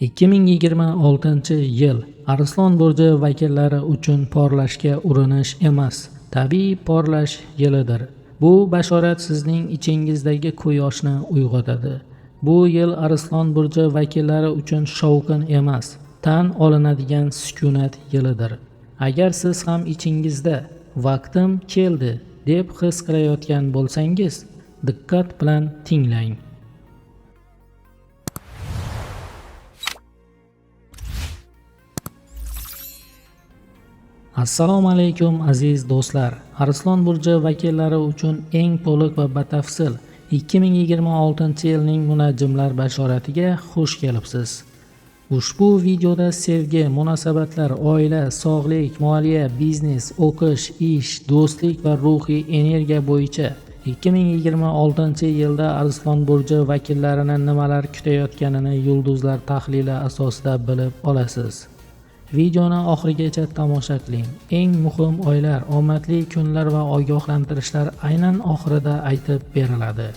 2026-yil Arslon burji vakillari uchun porlashga urinish emas, tabiiy porlash yilidir. Bu bashorat sizning ichingizdagi quyoshni uyg'otadi. Bu yil Arslon burji vakillari uchun shovqin emas, tan olinadigan sukunat yilidir. Agar siz ham ichingizda vaqtim keldi deb his qilayotgan bo'lsangiz, diqqat bilan tinglang. Assalomu alaykum aziz do'stlar. Arslon burji vakillari uchun eng to'liq va batafsil 2026-yilning munajjimlar bashoratiga xush kelibsiz. Ushbu videoda sevgi, munosabatlar, oila, sog'lik, moliya, biznes, o'qish, ish, do'stlik va ruhiy energiya bo'yicha 2026-yilda Arslon burji vakillarini nimalar kutayotganini yulduzlar tahlili asosida bilib olasiz. Videoni oxirigacha tomosha qiling. Eng muhim oylar, omadli kunlar va ogohlantirishlar aynan oxirida aytib beriladi.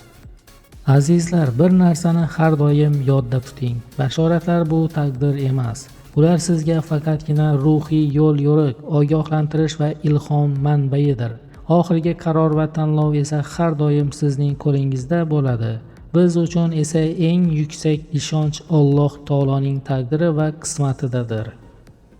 Azizlar, bir narsani har doim yodda tuting. Bashoratlar bu taqdir emas. Ular sizga faqatgina ruhiy yo'l-yo'riq, ogohlantirish va ilhom manbaidir. Oxirgi qaror va tanlov esa har doim sizning qo'lingizda bo'ladi. Biz uchun esa eng yuksak ishonch Alloh taoloning taqdiri va qismatidadir.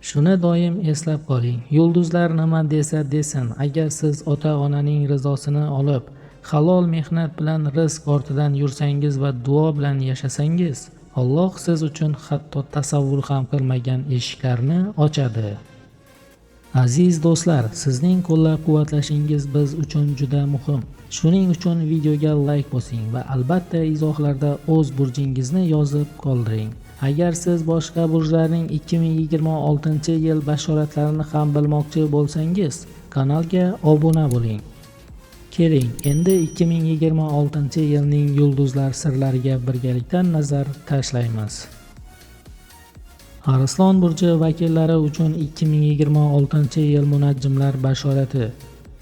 Shuni doim eslab qoling. Yulduzlar nima desa desin, agar siz ota-onaning rizosini olib, halol mehnat bilan rizq ortidan yursangiz va duo bilan yashasangiz, Alloh siz uchun hatto tasavvur ham qilmagan eshiklarni ochadi. Aziz do'stlar, sizning qo'llab-quvvatlashingiz biz uchun juda muhim. Shuning uchun videoga like bosing va albatta izohlarda o'z burjingizni yozib qoldiring. Agar siz boshqa burjlarning 2026-yil bashoratlarini ham bilmoqchi bo'lsangiz, kanalga obuna bo'ling. Keling, endi 2026-yilning yulduzlar sirlariga birgalikda nazar tashlaymiz. Arslon burji vakillari uchun 2026-yil munajjimlar bashorati.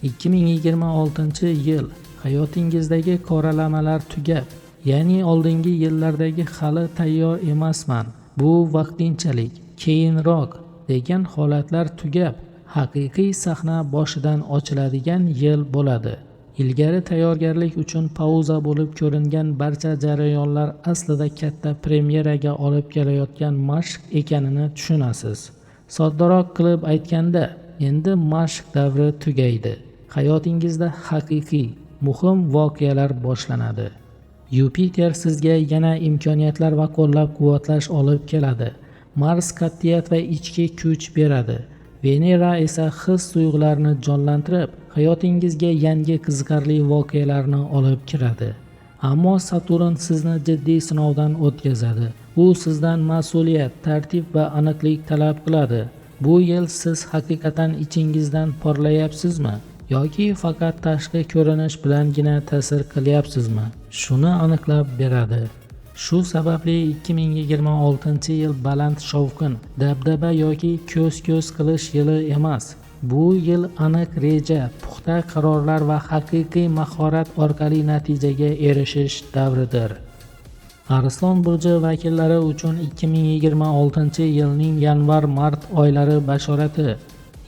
2026-yil hayotingizdagi qoralamalar tugab, ya'ni oldingi yillardagi hali tayyor emasman, bu vaqtinchalik, keyinroq degan holatlar tugab, haqiqiy sahna boshidan ochiladigan yil bo'ladi. Ilgari tayyorgarlik uchun pauza bo'lib ko'ringan barcha jarayonlar aslida katta premyeraga olib kelayotgan mashq ekanini tushunasiz. Soddaroq qilib aytganda, endi mashq davri tugaydi. Hayotingizda haqiqiy, muhim voqealar boshlanadi. Yupiter sizga yana imkoniyatlar va qo'llab-quvvatlash olib keladi. Mars qat'iyat va ichki kuch beradi. Venera esa his-tuyg'ularni jonlantirib, hayotingizga yangi qiziqarli voqealarni olib kiradi. Ammo Saturn sizni jiddiy sinovdan o'tkazadi. U sizdan mas'uliyat, tartib va aniqlik talab qiladi. Bu yil siz haqiqatan ichingizdan porlayapsizmi yoki faqat tashqi ko'rinish bilangina ta'sir qilyapsizmi? Shuni aniqlab beradi. Shu sababli 2026-yil baland shovqin, dabdaba yoki ko'z-ko'z qilish yili emas. Bu yil aniq reja, puxta qarorlar va haqiqiy mahorat orqali natijaga erishish davridir. Arslon burji vakillari uchun 2026-yilning yanvar-mart oylari bashorati.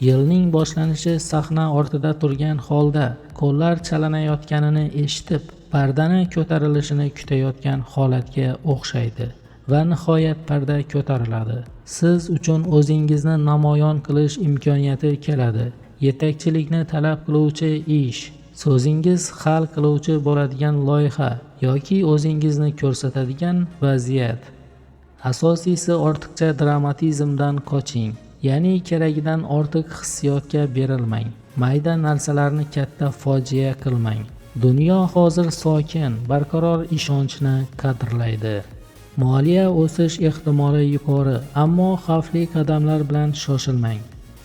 Yilning boshlanishi sahna ortida turgan holda qo'llar chalanayotganini eshitib, pardani ko'tarilishini kutayotgan holatga o'xshaydi va nihoyat parda ko'tariladi. Siz uchun o'zingizni namoyon qilish imkoniyati keladi. Yetakchilikni talab qiluvchi ish, so'zingiz hal qiluvchi bo'ladigan loyiha yoki o'zingizni ko'rsatadigan vaziyat. Asosiysi ortiqcha dramatizmdan qoching. Ya'ni keragidan ortiq hissiyotga berilmang. Mayda narsalarni katta fojia qilmang. Dunyo hozir sokin, barqaror ishonchni qadrlaydi. Moliya o'sish ehtimoli yuqori, ammo xavfli qadamlar bilan shoshilmang.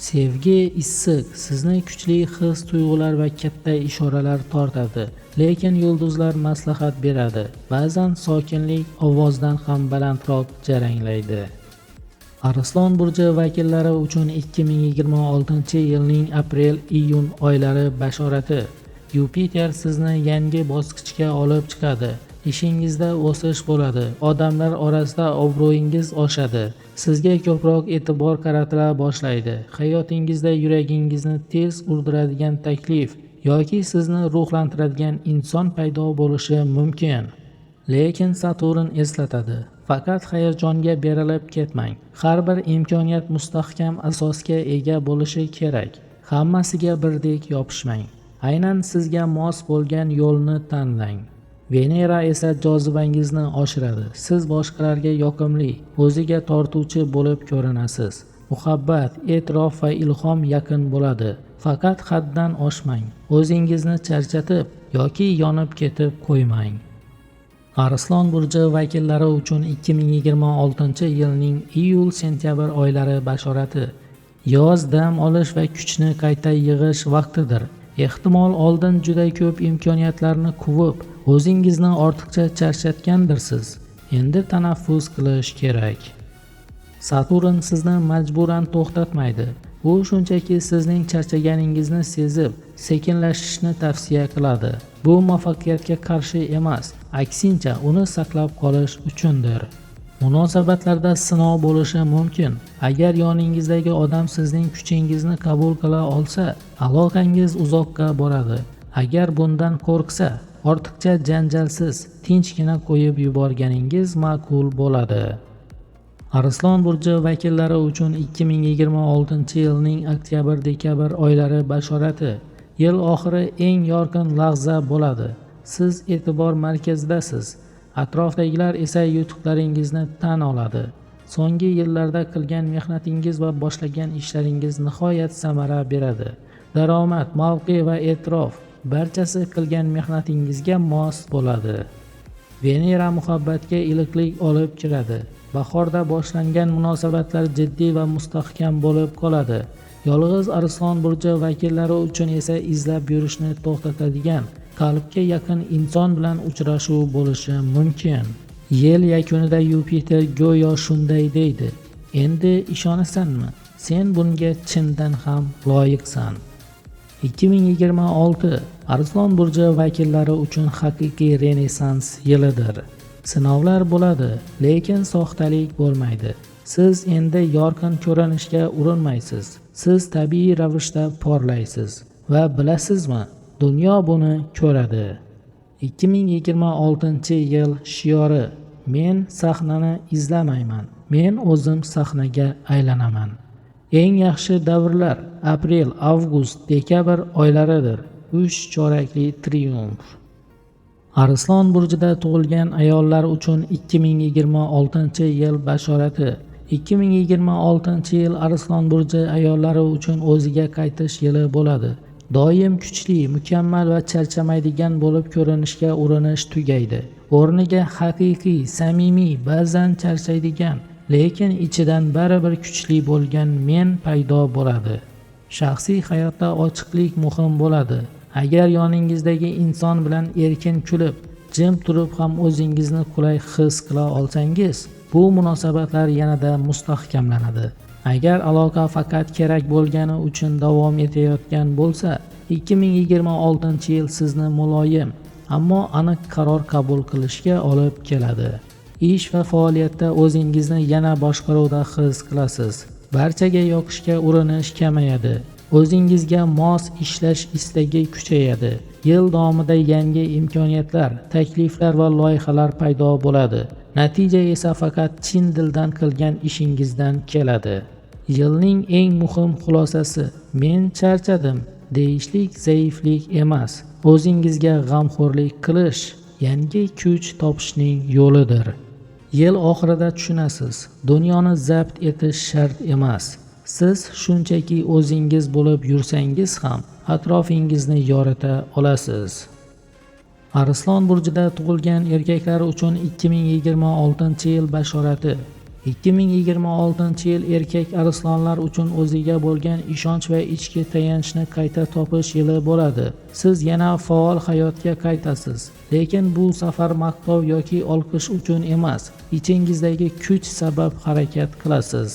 Sevgi issiq, sizni kuchli his-tuyg'ular va katta ishoralar tortadi, lekin yulduzlar maslahat beradi. Ba'zan sokinlik ovozdan ham balandroq jaranglaydi. Arslon burji vakillari uchun 2026-yilning aprel-iyun oylari bashorati. Yupiter sizni yangi bosqichga olib chiqadi. Ishingizda o'sish bo'ladi, odamlar orasida obro'yingiz oshadi, sizga ko'proq e'tibor qaratila boshlaydi. Hayotingizda yuragingizni tez urdiradigan taklif yoki sizni ruhlantiradigan inson paydo bo'lishi mumkin. Lekin Saturn eslatadi: faqat hayajonga berilib ketmang. Har bir imkoniyat mustahkam asosga ega bo'lishi kerak. Hammasiga birdek yopishmang. Aynan sizga mos bo'lgan yo'lni tanlang. Venera esa jozibangizni oshiradi. Siz boshqalarga yoqimli, o'ziga tortuvchi bo'lib ko'rinasiz. Muhabbat, e'tirof va ilhom yaqin bo'ladi. Faqat haddan oshmang. O'zingizni charchatib yoki yonib ketib qo'ymang. Arslon burji vakillari uchun 2026-yilning iyul-sentyabr oylari bashorati. Yoz dam olish va kuchni qayta yig'ish vaqtidir. Ehtimol oldin juda ko'p imkoniyatlarni quvib, o'zingizni ortiqcha charchatgandirsiz. Endi tanaffus qilish kerak. Saturn sizni majburan to'xtatmaydi. U shunchaki sizning charchaganingizni sezib, sekinlashishni tavsiya qiladi. Bu muvaffaqiyatga qarshi emas, aksincha uni saqlab qolish uchundir. Munosabatlarda sinov bo'lishi mumkin. Agar yoningizdagi odam sizning kuchingizni qabul qila olsa, aloqangiz uzoqqa boradi. Agar bundan qo'rqsa, ortiqcha janjalsiz, tinchgina qo'yib yuborganingiz ma'qul bo'ladi. Arslon burji vakillari uchun 2026-yilning oktyabr-dekabr oylari bashorati. Yil oxiri eng yorqin lahza bo'ladi. Siz e'tibor markazidasiz. Atrofdagilar esa yutuqlaringizni tan oladi. So'nggi yillarda qilgan mehnatingiz va boshlagan ishlaringiz nihoyat samara beradi. Daromad, mavqe va e'tirof barchasi qilgan mehnatingizga mos bo'ladi. Venera muhabbatga iliqlik olib kiradi. Bahorda boshlangan munosabatlar jiddiy va mustahkam bo'lib qoladi. Yolg'iz Arslon burji vakillari uchun esa izlab yurishni to'xtatadigan, qalbga yaqin inson bilan uchrashuv bo'lishi mumkin. Yil yakunida Yupiter go'yo shunday deydi: "Endi ishonasanmi? Sen bunga chindan ham loyiqsan." 2026 Arslon burji vakillari uchun haqiqiy renessans yilidir. Sinovlar bo'ladi, lekin soxtalik bo'lmaydi. Siz endi yorqin ko'rinishga urinmaysiz. Siz tabiiy ravishda porlaysiz va bilasizmi, dunyo buni ko'radi. 2026-yil shiori: Men sahnani izlamayman, men o'zim sahnaga aylanaman. Eng yaxshi davrlar aprel, avgust, dekabr oylaridir. 3 chorakli triumf. Arslon burjida tug'ilgan ayollar uchun 2026-yil bashorati. 2026-yil Arslon burji ayollari uchun o'ziga qaytish yili bo'ladi. Doim kuchli, mukammal va charchamaydigan bo'lib ko'rinishga urinish tugaydi. O'rniga haqiqiy, samimiy, ba'zan charchaydigan, lekin ichidan baribir kuchli bo'lgan men paydo bo'ladi. Shaxsiy hayotda ochiqlik muhim bo'ladi. Agar yoningizdagi inson bilan erkin kulib, jim turib ham o'zingizni qulay his qila olsangiz, bu munosabatlar yanada mustahkamlanadi. Agar aloqa faqat kerak bo'lgani uchun davom etayotgan bo'lsa, 2026-yil sizni muloyim, ammo aniq qaror qabul qilishga olib keladi. Ish va faoliyatda o'zingizni yana boshqaruvda his qilasiz. Barchaga yoqishga urinish kamayadi. O'zingizga mos ishlash istagi kuchayadi. Yil davomida yangi imkoniyatlar, takliflar va loyihalar paydo bo'ladi. Natija esa faqat chin dildan qilgan ishingizdan keladi. Yilning eng muhim xulosasi: men charchadim deyishlik zaiflik emas. O'zingizga g'amxo'rlik qilish yangi kuch topishning yo'lidir. Yil oxirida tushunasiz, dunyoni zabt etish shart emas. Siz shunchaki o'zingiz bo'lib yursangiz ham atrofingizni yorita olasiz. Arslon burjida tug'ilgan erkaklar uchun 2026-yil bashorati. 2026-yil erkak arslonlar uchun o'ziga bo'lgan ishonch va ichki tayanchni qayta topish yili bo'ladi. Siz yana faol hayotga qaytasiz, lekin bu safar maqtov yoki olqish uchun emas, ichingizdagi kuch sabab harakat qilasiz.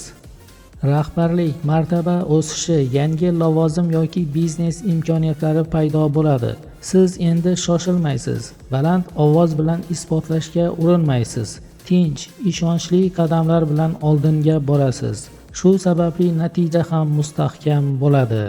Rahbarlik, martaba o'sishi, yangi lavozim yoki biznes imkoniyatlari paydo bo'ladi. Siz endi shoshilmaysiz, baland ovoz bilan isbotlashga urinmaysiz. Tinch, ishonchli qadamlar bilan oldinga borasiz. Shu sababli natija ham mustahkam bo'ladi.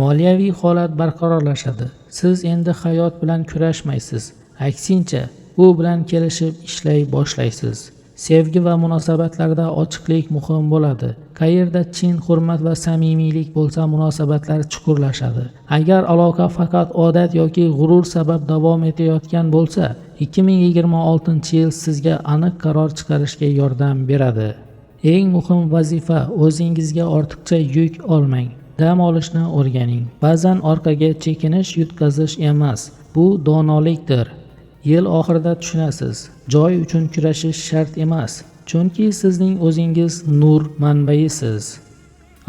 Moliyaviy holat barqarorlashadi. Siz endi hayot bilan kurashmaysiz. Aksincha, u bilan kelishib ishlay boshlaysiz. Sevgi va munosabatlarda ochiqlik muhim bo'ladi. Qayerda chin hurmat va samimiylik bo'lsa, munosabatlar chuqurlashadi. Agar aloqa faqat odat yoki g'urur sabab davom etayotgan bo'lsa, 2026-yil sizga aniq qaror chiqarishga yordam beradi. Eng muhim vazifa: o'zingizga ortiqcha yuk olmang. Dam olishni o'rganing. Ba'zan orqaga chekinish yutqazish emas, bu donolikdir. Yil oxirida tushunasiz, joy uchun kurashish shart emas, chunki sizning o'zingiz nur manbaisiz.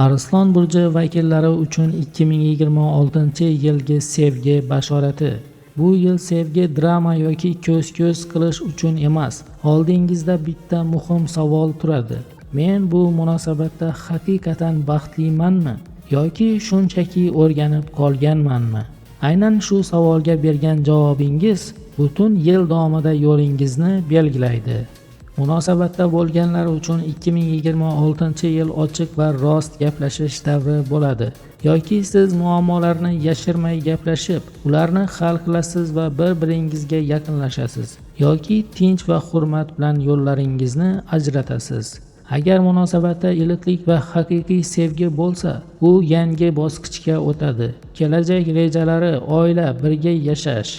Arslon burji vakillari uchun 2026-yilgi sevgi bashorati. Bu yil sevgi drama yoki ko'z-ko'z qilish uchun emas. Oldingizda bitta muhim savol turadi: Men bu munosabatda haqiqatan baxtlimanmi yoki shunchaki o'rganib qolganmanmi? Aynan shu savolga bergan javobingiz butun yil davomida yo'lingizni belgilaydi. Munosabatda bo'lganlar uchun 2026-yil ochiq va rost gaplashish davri bo'ladi. Yoki siz muammolarni yashirmay gaplashib, ularni hal qilasiz va bir-biringizga yaqinlashasiz, yoki tinch va hurmat bilan yo'llaringizni ajratasiz. Agar munosabatda iliqlik va haqiqiy sevgi bo'lsa, u yangi bosqichga o'tadi. Kelajak rejalari, oila, birga yashash.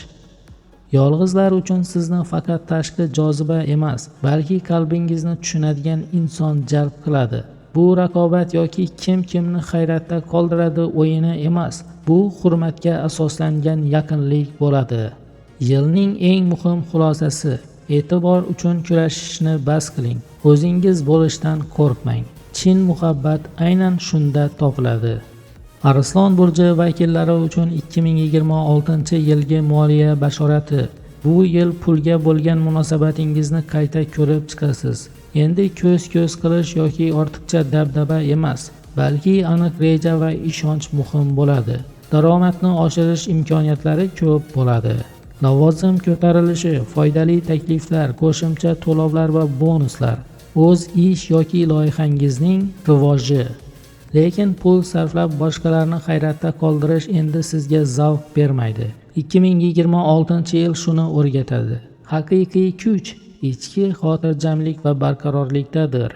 Yolg'izlar uchun sizni faqat tashqi joziba emas, balki qalbingizni tushunadigan inson jalb qiladi. Bu raqobat yoki kim kimni hayratda qoldiradi o'yini emas, bu hurmatga asoslangan yaqinlik bo'ladi. Yilning eng muhim xulosasi: e'tibor uchun kurashishni bas qiling. O'zingiz bo'lishdan qo'rqmang. Chin muhabbat aynan shunda topiladi. Arslon burji vakillari uchun 2026-yilgi moliya bashorati. Bu yil pulga bo'lgan munosabatingizni qayta ko'rib chiqasiz. Endi ko'z-ko'z qilish yoki ortiqcha dabdaba emas, balki aniq reja va ishonch muhim bo'ladi. Daromadni oshirish imkoniyatlari ko'p bo'ladi. Lavozim ko'tarilishi, foydali takliflar, qo'shimcha to'lovlar va bonuslar, o'z ish yoki loyihangizning rivoji. Lekin pul sarflab boshqalarni hayratda qoldirish endi sizga zavq bermaydi. 2026-yil shuni o'rgatadi: haqiqiy kuch ichki xotirjamlik va barqarorlikdadir.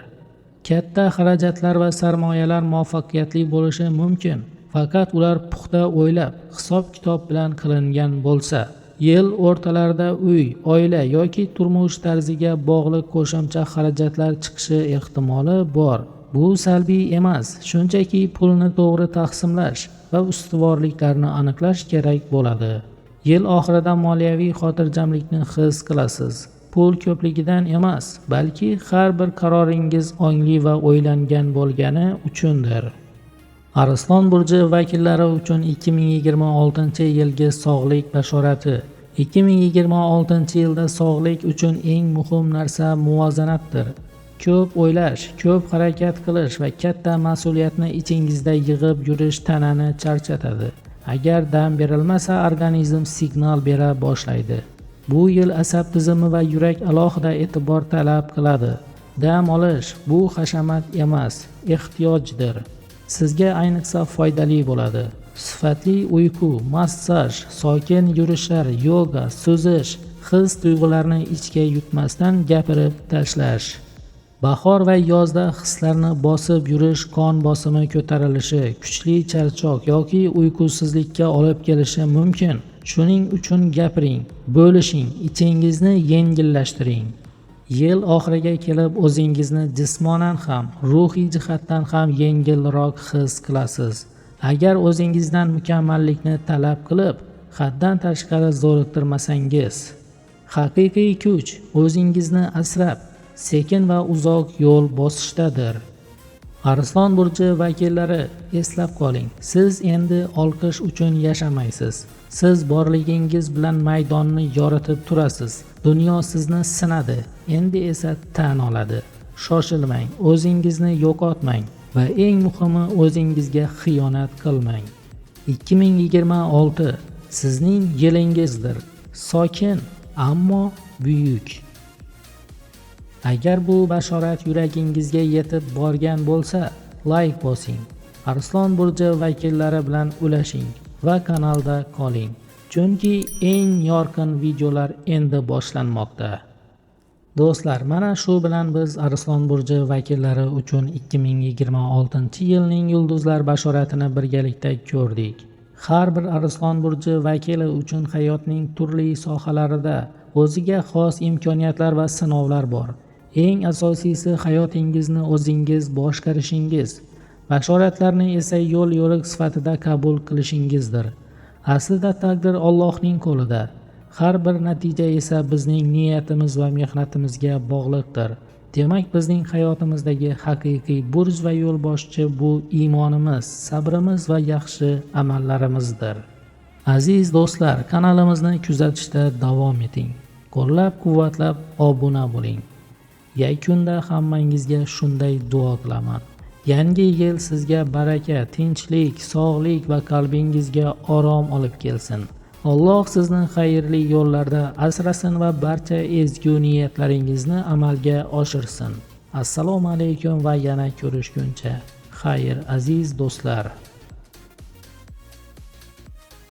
Katta xarajatlar va sarmoyalar muvaffaqiyatli bo'lishi mumkin, faqat ular puxta o'ylab, hisob-kitob bilan qilingan bo'lsa. Yil o'rtalarida uy, oila yoki turmush tarziga bog'liq qo'shimcha xarajatlar chiqishi ehtimoli bor. Bu salbiy emas, shunchaki pulni to'g'ri taqsimlash va ustuvorliklarni aniqlash kerak bo'ladi. Yil oxirida moliyaviy xotirjamlikni his qilasiz. Pul ko'pligidan emas, balki har bir qaroringiz ongli va o'ylangan bo'lgani uchundir. Arslon burji vakillari uchun 2026-yilgi sog'lik bashorati. 2026-yilda sog'lik uchun eng muhim narsa muvozanatdir. Ko'p o'ylash, ko'p harakat qilish va katta mas'uliyatni ichingizda yig'ib yurish tanani charchatadi. Agar dam berilmasa, organizm signal bera boshlaydi. Bu yil asab tizimi va yurak alohida e'tibor talab qiladi. Dam olish bu hashamat emas, ehtiyojdir. Sizga ayniqsa foydali bo'ladi. Sifatli uyqu, massaj, sokin yurishlar, yoga, suzish, his tuyg'ularni ichga yutmasdan gapirib tashlash. Bahor va yozda hislarni bosib yurish qon bosimi ko'tarilishi, kuchli charchoq yoki uyqusizlikka olib kelishi mumkin. Shuning uchun gapiring, bo'lishing, ichingizni yengillashtiring. Yil oxiriga kelib o'zingizni jismonan ham, ruhiy jihatdan ham yengilroq his qilasiz. Agar o'zingizdan mukammallikni talab qilib, haddan tashqari zo'riqtirmasangiz. Haqiqiy kuch o'zingizni asrab, sekin va uzoq yo'l bosishdadir. Arslon burji vakillari, eslab qoling, siz endi olqish uchun yashamaysiz. Siz borligingiz bilan maydonni yoritib turasiz. Dunyo sizni sinadi, endi esa tan oladi. Shoshilmang, o'zingizni yo'qotmang va eng muhimi o'zingizga xiyonat qilmang. 2026 sizning yilingizdir. Sokin, ammo buyuk. Agar bu bashorat yuragingizga yetib borgan bo'lsa, layk bosing. Arslon burji vakillari bilan ulashing va kanalda qoling. Chunki eng yorqin videolar endi boshlanmoqda. Do'stlar, mana shu bilan biz Arslon burji vakillari uchun 2026-yilning yulduzlar bashoratini birgalikda ko'rdik. Har bir Arslon burji vakili uchun hayotning turli sohalarida o'ziga xos imkoniyatlar va sinovlar bor. Eng asosiysi hayotingizni o'zingiz boshqarishingiz, bashoratlarni esa yo'l-yo'riq sifatida qabul qilishingizdir. Aslida taqdir Allohning qo'lida. Har bir natija esa bizning niyatimiz va mehnatimizga bog'liqdir. Demak, bizning hayotimizdagi haqiqiy burj va yo'lboshchi bu iymonimiz, sabrimiz va yaxshi amallarimizdir. Aziz do'stlar, kanalimizni kuzatishda davom eting. Qo'llab-quvvatlab obuna bo'ling. Yakunda hammangizga shunday duo qilaman. Yangi yil sizga baraka, tinchlik, sog'lik va qalbingizga orom olib kelsin. Alloh sizni xayrli yo'llarda asrasin va barcha ezgu niyatlaringizni amalga oshirsin. Assalomu alaykum va yana ko'rishguncha. Xayr, aziz do'stlar.